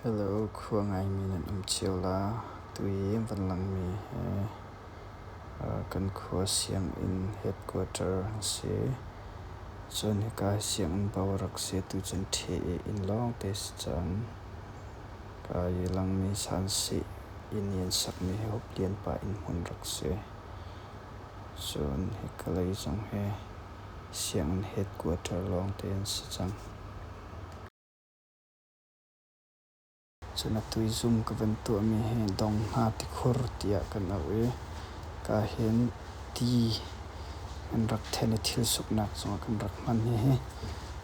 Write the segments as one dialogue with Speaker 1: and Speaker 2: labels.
Speaker 1: Hello, khua ngaimi nan um cio la. Tui van langmi he kan khua sianginn headquarter an si. Cun hika hi sianginn bo rak si. Tu cun ṭhe inn lawngte si cang. Ka i langmi Sansih inn i an sakmi hi Huplian pa inn hmun rak si. Cun hika lei zong hi sianginn headquarter lawngte an si cang. Cun atu i zum ka van tuahmi hi donghna tikhur tiah kan auh i ka hin ti an rak then i thil suknak zongah kan rak hman. Hihi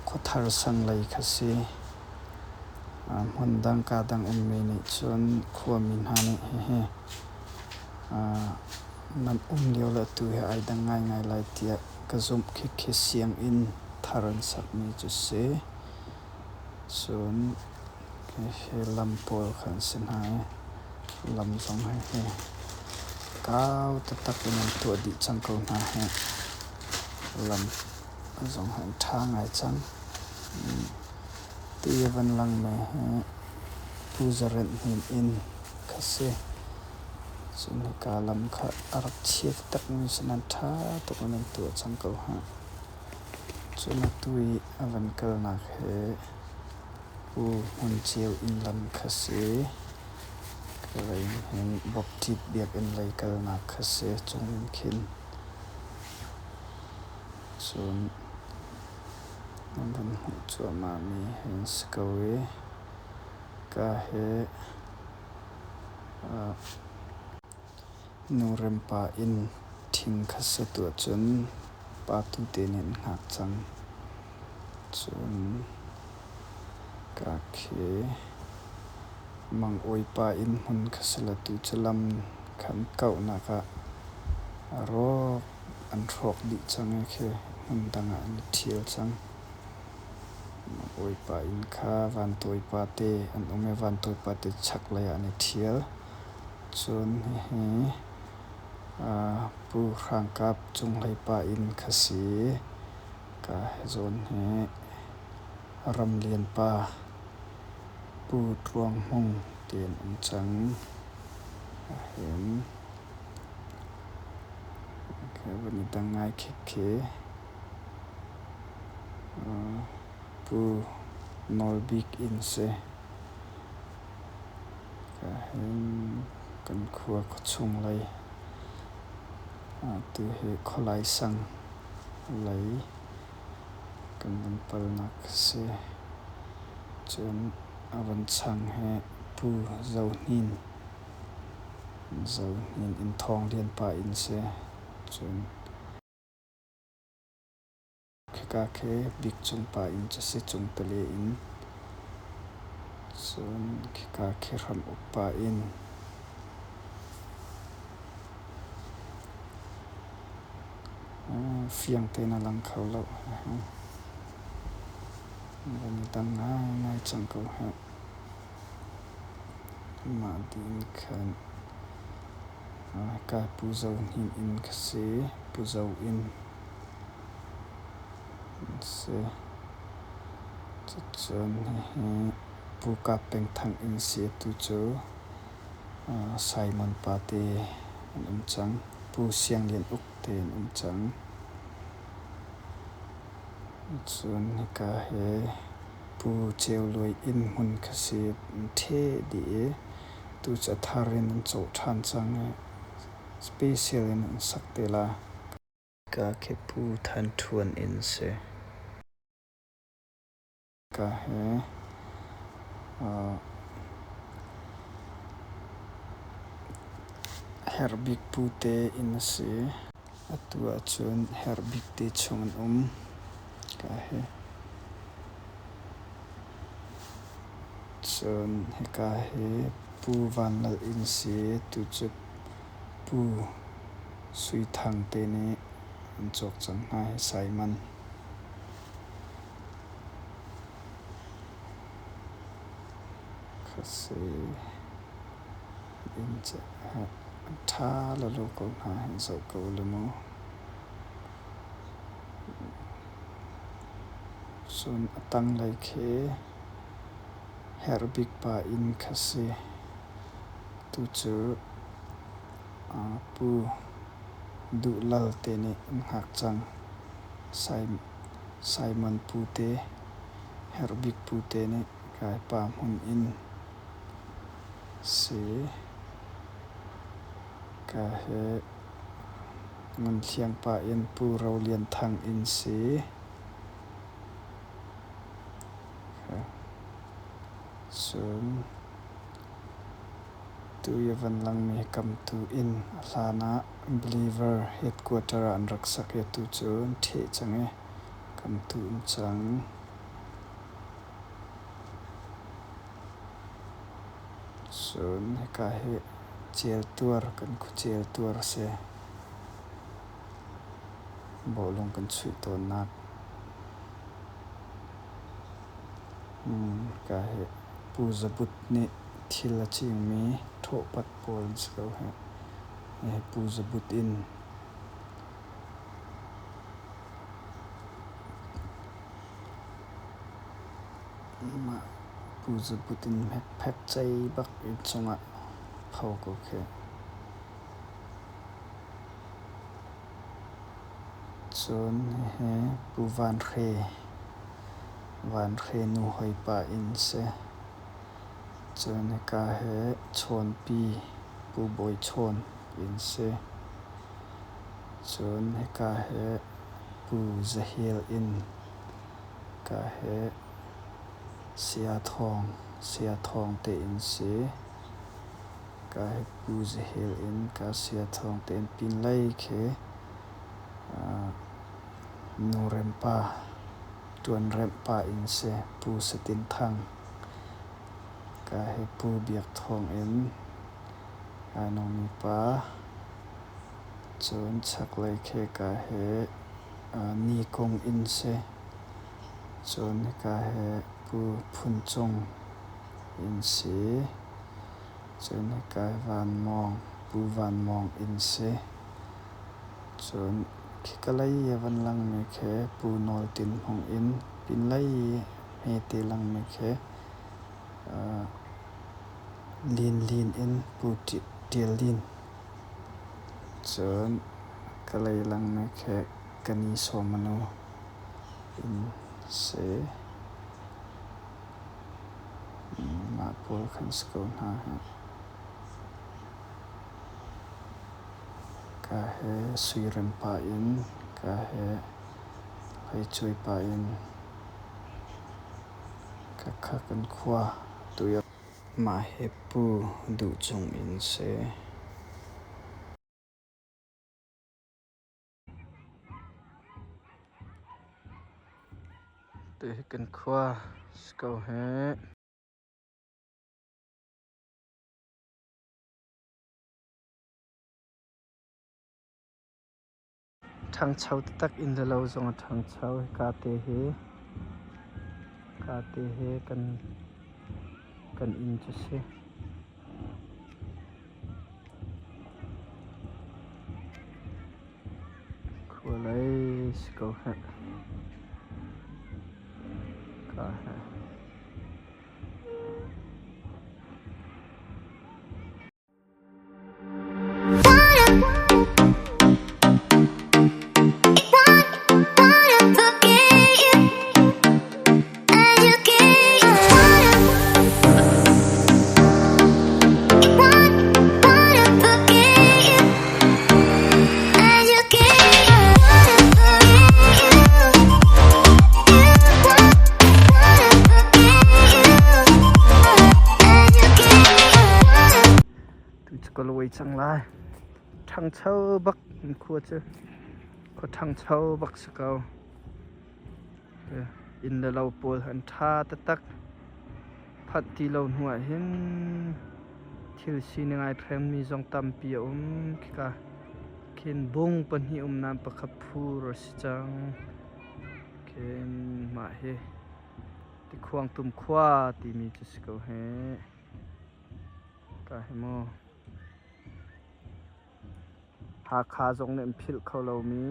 Speaker 1: khuathar sang lei kha si. Hmun dang kaa dang ummi nih cun khuami hna nih hihi nan um lio le atu hi ai dang ngaingai lai tiah ka zumh. Khikhi sianginn thar an sakmi cu si. Cun hihi lam pawl kha an si hna i lam zong hihi kau taktak in an tuah dih cang ko hna hi. Lam zong hi an ṭha ngai cang. Ti a van langmi hi Pu Za Renh Hnin inn kha si. Cun hika lam kha a rak chia taktakmi si nain ṭha tuk in an tuah cang ko hna. Cun atu i a van kalnak hi Pu Hmun Ceu inn lam kha si. Kalay hin Baptist biakinn lei kalnak kha si cung in khin. Cun nan van hmuh cuahmahmi hi an si ko i ka hi Nu Rempa inn ṭhing kha si tuah cun pa tute nih an hngak cang. Cun ka khi Mang Awipa inn hmun kha si le tu cu lam khan kauhnak ah a rawk an hrawk dih cang i khi hmun dang ah an i ṭhial cang. Mang Awipa inn kha Van Tawipa te an um i Van Tawipa te chaklei ah an i ṭhial. Cun hihi Pu Hrang Kap Cunghlei pa inn kha si. Ka hi zawn hi Ramlian pa Pu Tluang Hmung ti an um cang. Ahhin van i dang ngai khik khi Pu Nawl Bik inn si. Hin kan khua khuachung lei tuhi khualai sang lei kan van palnak a si. Cun a van chang hi Pu Zo Hnin, Zo Hnin inn Thawng Lian pa inn si. Cun Khika khi Bikcung pa inn cu si Cungtali inn. Cun khika khi Hramuk pa inn. Fiang tein a lang kho lo. Van i dang ngaingai cang ko hih. Mah ding khan hika Pu Zo Hnin inn kha si. Pu Zo inn. Cucun hihi Pu Kap Peng Thang inn si. Atu cu Simon pa te an um cang. Pu Siang Lian Uk te an um cang. Cun hika hi Pu Ceu Luai inn hmun kha si. An ṭheh dih i tu cu a thar in an cawh ṭhan cang i special in an sak te la. Ka khi Pu Than Ṭhuan inn si. Ka he Herhbik pu te inn a si. Atu ahcun Herhbik te chung an um. Ka he. Cun hika hi Pu Van Lal inn si. Tu cu Pu Sui Thang te nih an cawk cang hna hi Simon. Kha si inn cu a ṭha lalo ko hna hin zoh ko le mu. Cun a tanglei khi. Herh bik pa inn kha si. Tucu Pu Duh Lal te nih an hngak cang. Simon pu te, Herh Bik pu te nih kai pa hmun inn si. Ka he Ngun Thliang pa inn Pu Ro Lian Thang inn si. Cun tu i a van langmi hi kamtu inn a hlan ah Believer headquarter ah an rak sak i atu cu an ṭheh cang i kamtu um cang. Cun hika hi Celtuar kan khua Celtuar a si. Bawlung kan chuih tawnnak. Hika hi Pu Za But nih thil a cingmi ṭhawhpat pawl an si ko hih. Hihi Pu Za But inn. Mah Pu Za But inn hmekphek cei bak inn cungah pho ko khi. Cun hihi Pu Van Hre, Van Hre nu hawipa inn a si. Cun hika hi Chawnpi, Pu Bawi Chawn inn a si. Cun hika hi Pu Za Hel inn. Hika hi Saya Thawng, Saya Thawng te inn a si. Ka hi Pu Za Hel in ka sia thawng tein pinlei khi nu rempa ṭuan remh pa in si Pu Satin Thang. Ka hi Pu Biak Thawng in ai nungmi pa. Cun chaklei khi ka hi Ni Kung inn si. Cun hika hi Pu Phun Cung inn si. Cun hika hi Van Mawng, Pu Van Mawng inn si. Cun khika lei i a van langmi khi Pu Nawl Tin Hmung inn, pinlei i hmete langmi khi Lin Lin inn, Pu Ṭial Lin. Cun ka lei langmi khi ka ni Sawmanu inn si. Mah pawl khan si ko hna hih. Ka he suirem pah in, ka he hleicuai pah in ka kha kan khua tu Mah hi Pu Duh Cung inn si. Tuhi kan khua si ko hih. Ṭhangcho taktak inn le lo zong a ṭhangcho. Hika te hi hika te hi kan kan inn cu si. Khualei si ko heh. Ka heh. Tu cu ka lawi cang lai. Ṭhangcho bak in khua cu khua ṭhangcho bak si ko. Inn le lo pawl an ṭha taktak. Phanh ti lo hnu ah hin thil sining ai hremmi zong tampi a um. Khika khin bung pahnih um nain pakhat phur a si cang. Khin mah hi Tikhuangtum khua timi cu si ko hih. Ka hi mu. Hakha zong nih an philh kho lomi,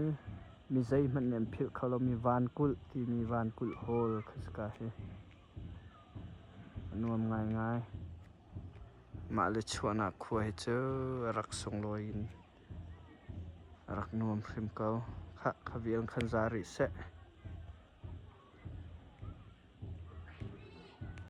Speaker 1: mi zeihmanh nih an philh kho lomi Van Kulh timi Van Kulh Hall khi si ka hi. Nuam ngaingai. Mah le chuahnak khua hi cu a rak sunglawi in a rak nuam hrim ko. Khah, kha vial khan za rih seh.